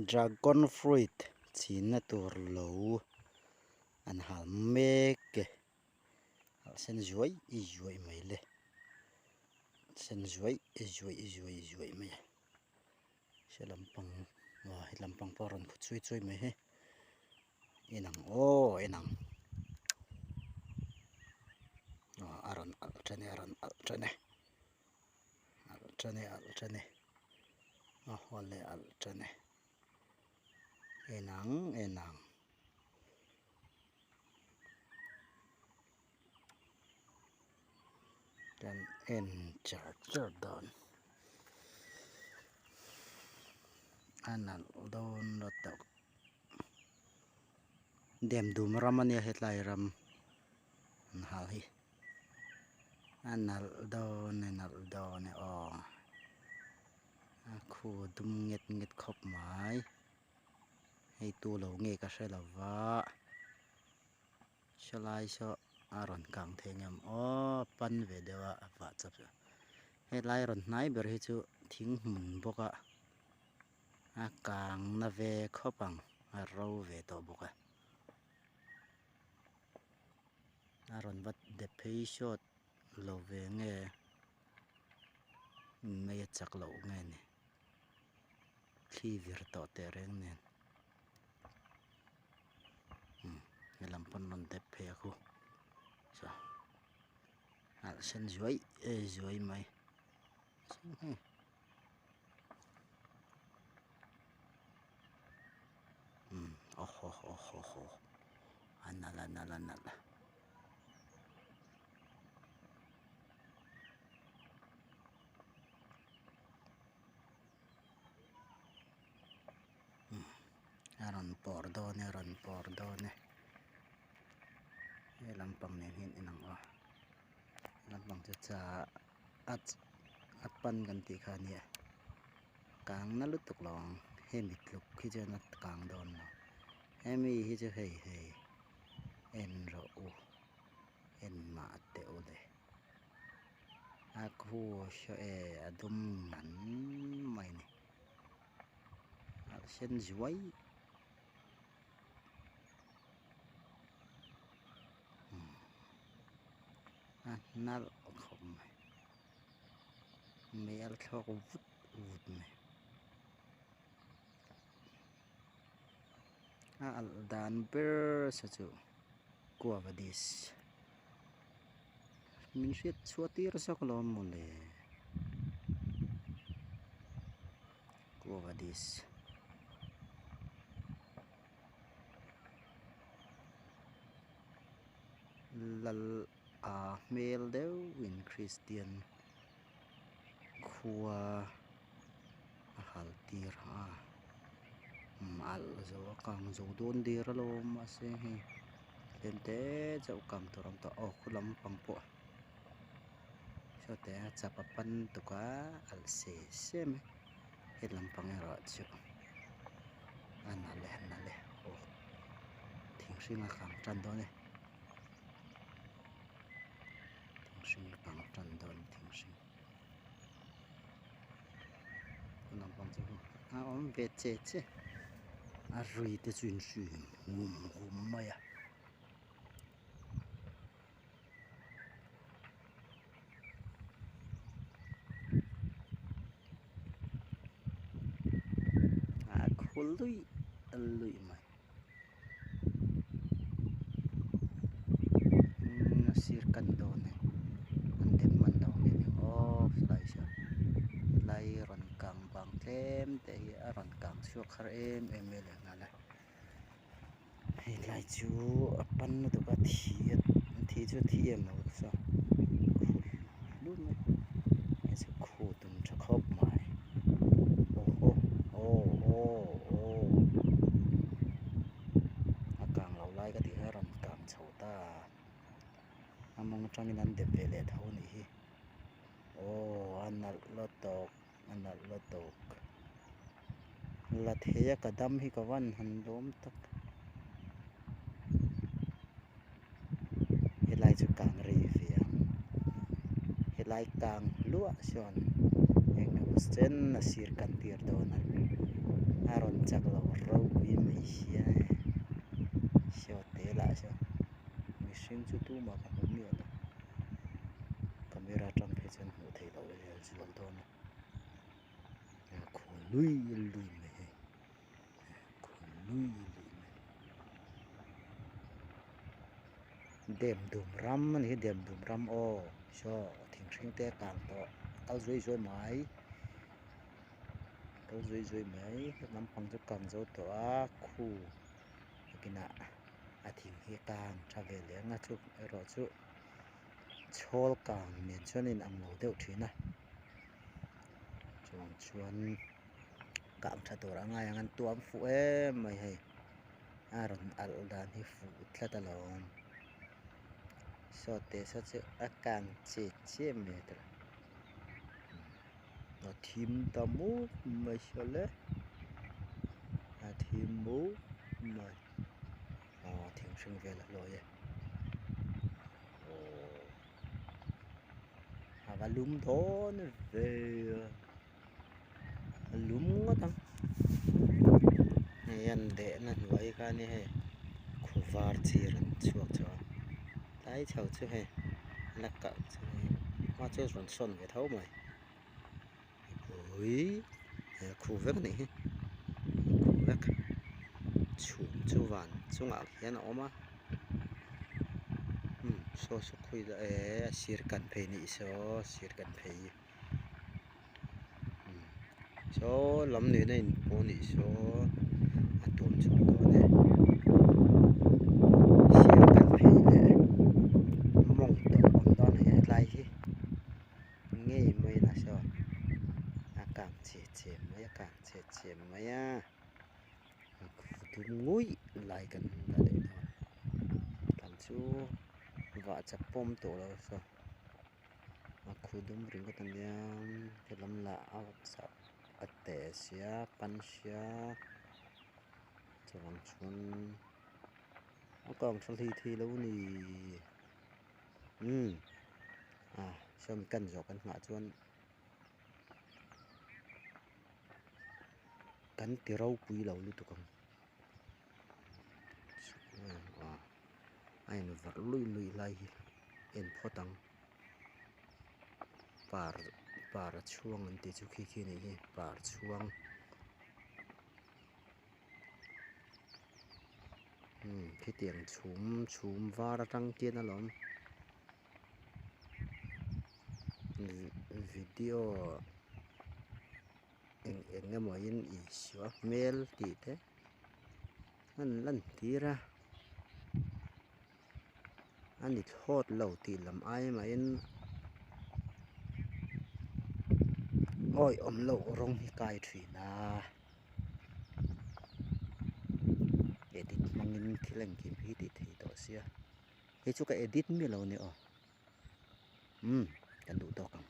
Dragon fruit chinna tur lo an hal mek e a sen zuai zuai mai le sen zuai zuai zuai zuai mai a he lampang aw he lampang pawh a rawn khaw chhui chhui mai hi en ang aw en ang aw a rawn alh tan e a rawn alh tan e. Alh tan e alh tan e a haw leh alh tan e en ang en ang. Kan en char char dawn a nalh dawn la tawk dem dum ram ania hetlai ram an hal hi. A nalh dawn e nalh dawn e aw a khu dum nget nget khawp mai hei tu lo nge ka hre lo va sawlai saw a rawn kang thei ang em aw pan ve deuh a a vah chap helai rawn hnai ber hi chu thing hmun bawk a a kang na ve khawp ang a ro ve tawh bawk a. A rawn va dep phei sawt lo ve nge mei a chak loh nge ni thli vir tawh teh reng nen umm helam pawn rawn dep phei a khu saw alh sen zuai zuai mai. A nalh a nalh a nalh a rawn pawr dawn e a rawn pawr dawn e he lampang nen hian en ang aw lampang chu cha a pan kan tih kha a nia kang na lutuk lo ang hemi tluk hi chuan a kang dawn lo hemi hi chu hei hei en rawh u en mah teh u le a khu saw e a dum ngan mai a ni a sen zuai. A nalh khawp mai mei a thlawk vut vut mai a alh dan ber sa chu guava dish min hriat chhuah tir zawk lo mawle guava dish. Lal a hmel deuhin Kristian khua a hal tir a alh zo a kang zo dawn der alawm mahse hei tlem te chauh kang tur a awm tawh aw khu lampang pawh sawte a chap a pan tuk a alh se se mai he lampang erawh chu a nalh e a nalh e aw thing hring a kang tan dawn e thing hring a kang tan dawn thing hring a lampang chu a awm ve che che a ri te chu in hri hum hum mai a. A khu luih luih mai a sir kan dawn e an dep hman lo nge ni aw helai sawn helai rawn kang bang tlem te hi a rawn kang chhuak har em em mai lehnghal a. Helai chu a pan lutuk a thi a thi chu a thi em lo nasa khu hlut mai hei chu khu tum tha khawp mai aw aw aw aw aw a kang lo lai ka tih kha a rawn kang chho ta a mawng atangin an dep ve leh tho a nih hi aw a nalh lutuk. A nalh lutuk la thei a ka dam hi ka van han lawm tak helai chu kang rei ve ang helai kang hluah sawn eng emaw chen a sir kan tir dawn a. A rawn chak lo ropui mai sia e saw te lah saw mihring chu tumah ka hmu miah lo camera atang phei chuan hmuh theih loh leh zual dawn a khu lui lui mai hei khu lui lui mai dem dum ram a ni hi dem dum ram aw saw thing hring te a kang tawh a kal zuai zuai mai. Kal zui zui mai lampang chu kang zo tawh a khu nakinah a thing hi kang tha ve leh ang a chu erawh chu chhawl kang nen chuan a inang lo deuh thin a chuang chuan kang tha tur a ngai ang an tuam fuh em mai hei a rawn alh dan hi fuh tlat alawm saw te saw chu a kang chiah chiah mai a tawh. A thim ta mup mai saw le a thim mup mai aw thing hring vel a hlawi e aww a va lum dawn ve a lum ngawt ang hei an dehna hnuai kha ania hei khu var chi rawn chhuak chho a tlai chho chu hei la kalh chu hei hma chu a rawn sawn ve tho mai ui he khu vek a nih hi khu vek chhum chu van chungah khian a awm a umm saw saw khawi lah eh a sir kan phei a nih saw sir kan phei. Saw lam nena inpawh a nih saw a tuam chhuak dawn e sir kan phei leh mawng tawlh awm dawn a hetlai hi ngei mai a saw a kang chhe chhe mai a kang chhe chhe mai a dum nguih lai kan la leh dawn tam chu vah chakawm tawh lo saw. A khu dum ringawt a nia helam lah a chauh a teh sia pan sia chuvang chuan a kang tha hlei thei lo a ni umm a sawmi kan zawh kan nghah chuan kan ti ropui lo lutuk ang a invarh luih luih lai hi en phawt ang par par a chhuang an tih chu khi khi a nih hi par chhuang umm khitiang chhum chhum var atang khian alawm video eng eng emaw in Isua hmel tih te an lan tir a. A ni thlawt lo tih lam ai mahin awi awm loh rawng hi kai thin a edit hmangin thil engkim hi tih theih tawh sia hei chu ka edit miah lo a ni aw umm kan duh tawk ang.